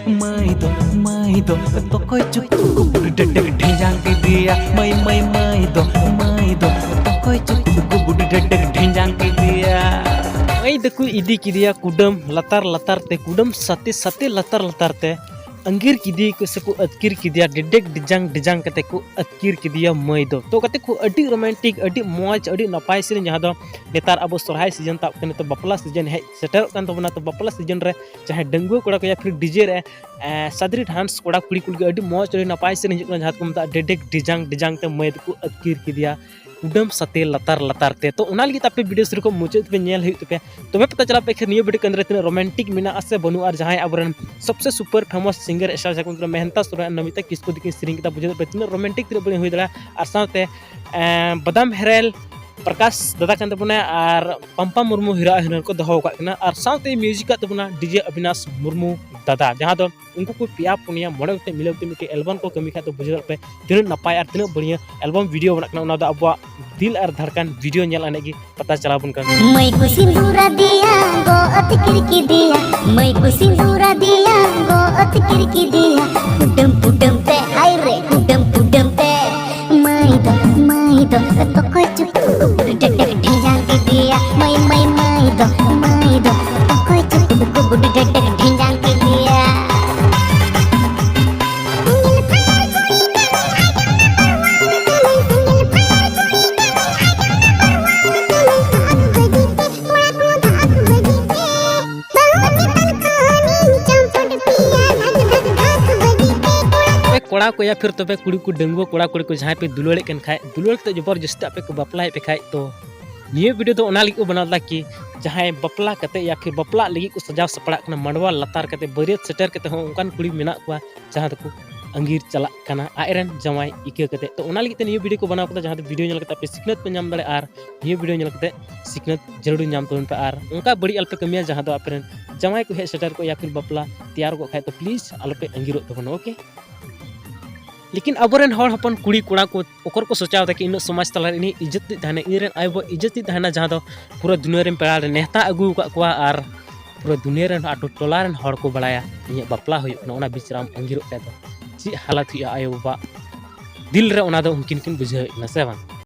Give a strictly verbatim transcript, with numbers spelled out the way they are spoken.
ᱢᱟᱹᱭ ᱫᱚ, ᱢᱟᱹᱭ ᱫᱚ, ᱛᱚᱠᱚᱭ ᱪᱩᱠᱩ ᱰᱮᱰᱮᱠ ᱰᱷᱮᱸᱡᱟᱝ ᱠᱮᱫᱮᱭᱟ᱾ ᱢᱟᱹᱭ, ᱢᱟᱹᱭ, ᱢᱟᱹᱭ ᱫᱚ, ᱢᱟᱹᱭ ᱫᱚ, ᱛᱚᱠᱚᱭ ᱪᱩᱠᱩ ᱰᱮᱰᱮᱠ ᱰᱷᱮᱸᱡᱟᱝ ᱠᱮᱫᱮᱭᱟ᱾ ᱢᱟᱹᱭ ᱫᱚᱠᱚ ᱤᱫᱤ ᱠᱮᱫᱮᱭᱟ ᱠᱩᱰᱟᱹᱢ ᱞᱟᱛᱟᱨ ᱞᱟᱛᱟᱨ ᱛᱮ, ᱠᱩᱰᱟᱹᱢ ᱥᱟᱛᱮ ᱥᱟᱛᱮ ᱞᱟᱛᱟᱨ ᱞᱟᱛᱟᱨ ᱛᱮ᱾ ᱟᱺᱜᱤᱨ ᱠᱮᱫᱮᱭᱟ ᱠᱚ ᱥᱮ ᱠᱚ ᱟᱹᱛᱠᱤᱨ ᱠᱮᱫᱮᱭᱟ, ᱰᱮᱰᱮᱠ ᱰᱷᱮᱸᱡᱟᱝ ᱰᱷᱮᱸᱡᱟᱝ ᱠᱟᱛᱮ ᱠᱚ ᱟᱹᱛᱠᱤᱨ ᱠᱮᱫᱮᱭᱟ ᱢᱟᱹᱭ ᱫᱚ᱾ ᱛᱚ ᱜᱟᱛᱮ ᱠᱚ, ᱟᱹᱰᱤ ᱨᱳᱢᱟᱱᱴᱤᱠ, ᱟᱹᱰᱤ ᱢᱚᱡᱽ, ᱟᱹᱰᱤ ᱱᱟᱯᱟᱭ ᱥᱮᱨᱮᱧ, ᱡᱟᱦᱟᱸ ᱫᱚ ᱱᱮᱛᱟᱨ ᱟᱵᱚ ᱥᱚᱨᱦᱟᱭ ᱥᱤᱡᱤᱱ ᱛᱟᱵ ᱠᱟᱱᱟ, ᱛᱚ ᱵᱟᱯᱞᱟ ᱥᱤᱡᱤᱱ ᱦᱮᱡ ᱥᱮᱴᱮᱨᱚᱜ ᱠᱟᱱ ᱛᱟᱵᱚᱱᱟ᱾ ᱛᱚ ᱵᱟᱯᱞᱟ ᱥᱤᱡᱤᱱ ᱨᱮ ᱡᱟᱦᱟᱸᱭ ᱰᱟᱺᱜᱩᱣᱟᱹ ᱠᱚᱲᱟ ᱠᱚ ᱭᱟ ᱯᱷᱤᱨ ᱰᱤᱡᱮ ᱨᱮ, ᱮᱸ, ᱥᱟᱫᱽᱨᱤ ᱰᱟᱱᱥ ᱠᱚᱲᱟ ᱠᱩᱲᱤ ᱠᱚ ᱞᱟᱹᱜᱤᱫ ᱟᱹᱰᱤ ᱢᱚᱡᱽ, ᱟᱹᱰᱤ ᱱᱟᱯᱟᱭ ᱥᱮᱨᱮᱧ ᱦᱤᱡᱩᱜ ᱠᱟᱱᱟ, ᱡᱟᱦᱟᱸ ᱫᱚᱠᱚ ᱢᱮᱛᱟᱜᱼᱟ ᱰᱮᱰᱮᱠ ᱰᱷᱮᱸᱡᱟᱝ ᱰᱷᱮᱸᱡᱟᱝ ᱛᱮ ᱢᱟᱹᱭ ᱫᱚᱠᱚ ᱟᱹᱛᱠᱤᱨ ᱠᱮᱫᱮᱭᱟ ᱠᱩᱰᱟᱹᱢ ᱥᱟᱛᱮ ᱞᱟᱛᱟᱨ ᱞᱟᱛᱟᱨ ᱛᱮ᱾ ᱛᱚ ᱚᱱᱟ ᱞᱟᱹᱜᱤᱫ ᱟᱯᱮ ᱵᱷᱤᱰᱤᱭᱳ ᱥᱩᱨᱩ ᱠᱷᱚᱱ ᱢᱩᱪᱟᱹᱫ ᱫᱷᱟᱹᱵᱤᱡ ᱧᱮᱞ ᱦᱩᱭᱩᱜ ᱛᱟᱯᱮᱭᱟ, ᱛᱚᱵᱮ ᱯᱮ ᱪᱟᱞᱟᱜ ᱯᱮ ᱠᱷᱟᱱ ᱱᱤᱭᱟᱹ ᱵᱷᱤᱰᱤᱭᱳ ᱠᱮᱱᱫᱨᱚ ᱨᱮ ᱛᱤᱱᱟᱹᱜ ᱨᱳᱢᱟᱱᱴᱤᱠ ᱢᱮᱱᱟᱜᱼᱟ ᱥᱮ ᱵᱟᱹᱱᱩᱜᱼᱟ, ᱟᱨ ᱡᱟᱦᱟᱸᱭ ᱟᱵᱚᱨᱮᱱ ᱥᱚᱵᱥᱮ ᱥᱩᱯᱟᱨ ᱯᱷᱮᱢᱟᱥ ᱥᱤᱝᱜᱟᱨ ᱮᱥᱴᱟᱨ ᱡᱟᱦᱟᱸ ᱠᱚ ᱢᱮᱛᱟᱜ ᱠᱤᱥᱠᱩ ᱛᱤᱠᱤᱱ ᱥᱮᱨᱮᱧ ᱠᱮᱫᱟ ᱵᱩᱡᱷᱟᱹᱣ ᱫᱟᱲᱮᱭᱟᱜ ᱯᱮ ᱛᱤᱱᱟᱹᱜ ᱨᱳᱢᱟᱱᱴᱤᱠ ᱛᱤᱱᱟᱹᱜ ᱵᱟᱹᱲᱤᱡ ᱦᱩᱭ ᱫᱟᱲᱮᱭᱟᱜᱼᱟ᱾ ᱟᱨ ᱥᱟᱶᱛᱮ, ᱮᱸ, ᱵᱟᱫᱟᱢ ᱦᱮᱨᱮᱞ ᱯᱨᱚᱠᱟᱥ ᱫᱟᱫᱟ ᱠᱟᱱ ᱛᱟᱵᱚᱱᱟ ᱟᱨ ᱯᱟᱢᱯᱟ ᱢᱩᱨᱢᱩ ᱦᱤᱨᱳ ᱦᱤᱨᱳᱭᱤᱱ ᱠᱚ ᱫᱚᱦᱚ ᱟᱠᱟᱫ ᱠᱤᱱᱟ, ᱟᱨ ᱥᱟᱶᱛᱮ ᱢᱤᱭᱩᱡᱤᱠ ᱟᱠᱟᱫ ᱛᱟᱵᱚᱱᱟ ᱰᱤᱡᱮ ᱚᱵᱤᱱᱟᱥ ᱢᱩᱨᱢᱩ ᱫᱟᱫᱟ, ᱡᱟᱦᱟᱸ ᱫᱚ ᱩᱱᱠᱩ ᱠᱚ ᱯᱮᱭᱟ ᱯᱩᱱᱭᱟ ᱢᱚᱬᱮ ᱜᱚᱴᱮᱡ ᱢᱤᱞᱟᱹᱣ ᱠᱟᱛᱮ ᱢᱤᱫᱴᱮᱡ ᱮᱞᱵᱟᱢ ᱠᱚ ᱠᱟᱹᱢᱤ ᱠᱷᱟᱡ ᱫᱚ ᱵᱩᱡᱷᱟᱹᱣ ᱫᱟᱲᱮᱭᱟᱜ ᱯᱮ ᱛᱤᱱᱟᱹᱜ ᱱᱟᱯᱟᱭ ᱟᱨ ᱛᱤᱱᱟᱹᱜ ᱵᱟᱹᱲᱤᱭᱟᱹ ᱮᱞᱵᱟᱢ ᱵᱷᱤᱰᱤᱭᱳ ᱵᱮᱱᱟᱜ ᱠᱟᱱᱟ᱾ ᱚᱱᱟ ᱫᱚ ᱟᱵᱚᱣᱟᱜ ᱫᱤᱞ ᱟᱨ ᱫᱷᱟᱲᱠᱟᱱ ᱵᱷᱤᱰᱤᱭᱳ ᱧᱮᱞ ᱟᱱᱮᱡ ᱜᱮ ᱯᱟᱛᱟ ᱪᱟᱞᱟᱣ ᱵᱚᱱ ᱠᱟᱱᱟ᱾ ᱢᱟᱹᱭ ᱠᱚ ᱥᱤᱸᱫᱩᱨ ᱟᱫᱮᱭᱟ, ᱜᱚ ᱟᱹᱛᱠᱤᱨ ᱠᱮᱫᱮᱭᱟ᱾ ᱢᱟᱹᱭ ᱠᱚ ᱥᱤᱸᱫᱩᱨ ᱟᱫᱮᱭᱟ, ᱜᱚ ᱟᱹᱛᱠᱤᱨ ᱠᱮᱫᱮᱭᱟ᱾ ᱠᱩᱰᱟᱹᱢ ᱠᱩᱰᱟᱹᱢ ᱛᱮ, ᱦᱟᱭ ᱨᱮ, ᱠᱩᱰᱟᱹᱢ ᱠᱩᱰᱟᱹᱢ ᱛᱮ᱾ ᱢᱟᱹᱭ ᱫᱚ, ᱢᱟᱹᱭ ᱫᱚ, ᱛᱚᱠᱚᱭ ᱪᱩᱠᱩ ᱰᱮᱰᱮᱠ ᱰᱷᱮᱸᱡᱟᱝ ᱠᱮᱫᱮᱭᱟ᱾ ᱢᱟᱹᱭ, ᱢᱟᱹᱭ, ᱢᱟᱹᱭ ᱫᱚ, ᱢᱟᱹᱭ ᱫᱚ, ᱛᱚᱠᱚᱭ ᱪᱩᱠᱩ ᱰᱮᱰᱮᱠ ᱰᱷᱮᱸᱡᱟᱝ ᱠᱮᱫᱮᱭᱟ᱾ ᱠᱚᱲᱟ ᱠᱚ ᱭᱟ ᱯᱷᱤᱨ ᱛᱚᱵᱮ ᱠᱩᱲᱤ ᱠᱚ, ᱰᱟᱺᱜᱩᱣᱟᱹ ᱠᱚᱲᱟ ᱠᱩᱲᱤ ᱠᱚ ᱡᱟᱦᱟᱸᱭ ᱯᱮ ᱫᱩᱞᱟᱹᱲᱮᱫ ᱠᱟᱱ ᱠᱷᱟᱡ, ᱫᱩᱞᱟᱹᱲ ᱠᱟᱛᱮ ᱡᱚᱵᱚᱨ ᱡᱚᱥᱛᱤ ᱟᱯᱮ ᱠᱚ ᱵᱟᱯᱞᱟᱭᱮᱫ ᱯᱮ ᱠᱷᱟᱡ, ᱛᱚ ᱱᱤᱭᱟᱹ ᱵᱷᱤᱰᱤᱭᱳ ᱫᱚ ᱚᱱᱟ ᱞᱟᱹᱜᱤᱫ ᱠᱚ ᱵᱮᱱᱟᱣ ᱞᱮᱫᱟ ᱠᱤ ᱡᱟᱦᱟᱸᱭ ᱵᱟᱯᱞᱟ ᱠᱟᱛᱮ ᱭᱟ ᱯᱷᱤᱨ ᱵᱟᱯᱞᱟᱜ ᱞᱟᱹᱜᱤᱫ ᱠᱚ ᱥᱟᱡᱟᱣ ᱥᱟᱯᱲᱟᱜ ᱠᱟᱱᱟ, ᱢᱟᱰᱣᱟ ᱞᱟᱛᱟᱨ ᱠᱟᱛᱮ ᱵᱟᱹᱨᱭᱟᱹᱛ ᱥᱮᱴᱮᱨ ᱠᱟᱛᱮ ᱦᱚᱸ ᱚᱱᱠᱟᱱ ᱠᱩᱲᱤ ᱢᱮᱱᱟᱜ ᱠᱚᱣᱟ ᱡᱟᱦᱟᱸ ᱫᱚᱠᱚ ᱟᱺᱜᱤᱨ ᱪᱟᱞᱟᱜ ᱠᱟᱱᱟ ᱟᱡᱨᱮᱱ ᱡᱟᱶᱟᱭ ᱤᱠᱟᱹ ᱠᱟᱛᱮ᱾ ᱛᱚ ᱚᱱᱟ ᱞᱟᱹᱜᱤᱫ ᱛᱮ ᱱᱤᱭᱟᱹ ᱵᱷᱤᱰᱤᱭᱳ ᱠᱚ ᱵᱮᱱᱟᱣ ᱠᱟᱫᱟ, ᱡᱟᱦᱟᱸ ᱫᱚ ᱵᱷᱤᱰᱤᱭᱳ ᱧᱮᱞ ᱠᱟᱛᱮ ᱟᱯᱮ ᱥᱤᱠᱷᱱᱟᱹᱛ ᱯᱮ ᱧᱟᱢ ᱫᱟᱲᱮᱭᱟᱜᱼᱟ ᱟᱨ ᱱᱤᱭᱟᱹ ᱵᱷᱤᱰᱤᱭᱳ ᱧᱮᱞ ᱠᱟᱛᱮ ᱥᱤᱠᱷᱱᱟᱹᱛ ᱡᱟᱹᱨᱩᱲ ᱧᱟᱢ ᱛᱟᱵᱚᱱ ᱯᱮ᱾ ᱟᱨ ᱚᱱᱠᱟ ᱵᱟᱹᱲᱤᱡ ᱟᱞᱚᱯᱮ ᱠᱟᱹᱢᱤᱭᱟ ᱡᱟᱦᱟᱸ ᱫᱚ ᱟᱯᱮᱨᱮᱱ ᱡᱟᱶᱟᱭ ᱠᱚ ᱦᱮᱡ ᱥᱮᱴᱮᱨ ᱠᱚᱜ ᱭᱟ ᱯᱷᱤᱨ ᱵᱟᱯᱞᱟ ᱛᱮᱭᱟᱨ ᱠᱚᱜ ᱠᱷᱟᱡ, ᱛᱚ ᱯᱞᱤᱡᱽ ᱟᱞᱚᱯᱮ ᱟᱺᱜᱤᱨᱚᱜ ᱛᱟᱵᱚᱱᱟ, ᱳᱠᱮ? ᱞᱮᱠᱤᱱ ᱟᱵᱚᱨᱮᱱ ᱦᱚᱲ ᱦᱚᱯᱚᱱ ᱠᱩᱲᱤ ᱠᱚᱲᱟ ᱠᱚ ᱚᱠᱚᱨ ᱠᱚ ᱥᱚᱪᱟᱣ ᱮᱫᱟ ᱠᱤ ᱤᱱᱟᱹᱜ ᱥᱚᱢᱟᱡᱽ ᱛᱟᱞᱟᱨᱮ ᱤᱧ ᱤᱡᱽᱡᱚᱛ ᱛᱤᱧ ᱛᱟᱦᱮᱱᱟ, ᱤᱧᱨᱮᱱ ᱟᱭᱳ ᱵᱟᱵᱟ ᱤᱡᱽᱡᱚᱛ ᱛᱤᱧ ᱛᱟᱦᱮᱱᱟ, ᱡᱟᱦᱟᱸ ᱫᱚ ᱯᱩᱨᱟᱹ ᱫᱩᱱᱤᱭᱟᱹ ᱨᱮᱱ ᱯᱮᱲᱟ ᱞᱮ ᱱᱮᱦᱛᱟ ᱟᱹᱜᱩ ᱟᱠᱟᱫ ᱠᱚᱣᱟ ᱟᱨ ᱯᱩᱨᱟᱹ ᱫᱩᱱᱤᱭᱟᱹ ᱨᱮᱱ, ᱟᱹᱛᱩ ᱴᱚᱞᱟ ᱨᱮᱱ ᱦᱚᱲ ᱠᱚ ᱵᱟᱲᱟᱭᱟ ᱤᱧᱟᱹᱜ ᱵᱟᱯᱞᱟ ᱦᱩᱭᱩᱜ ᱠᱟᱱᱟ, ᱚᱱᱟ ᱵᱤᱪ ᱨᱮ ᱟᱢ ᱟᱺᱜᱤᱨᱚᱜ ᱠᱷᱟᱡ ᱫᱚ ᱪᱮᱫ ᱦᱟᱞᱚᱛ ᱦᱩᱭᱩᱜᱼᱟ ᱟᱭᱳᱼᱵᱟᱵᱟ ᱫᱤᱞ ᱨᱮ? ᱚᱱᱟ ᱫᱚ ᱩᱱᱠᱤᱱ ᱠᱤᱱ ᱵᱩᱡᱷᱟᱹᱣᱮᱫ ᱠᱟᱱᱟ, ᱥᱮ ᱵᱟᱝ?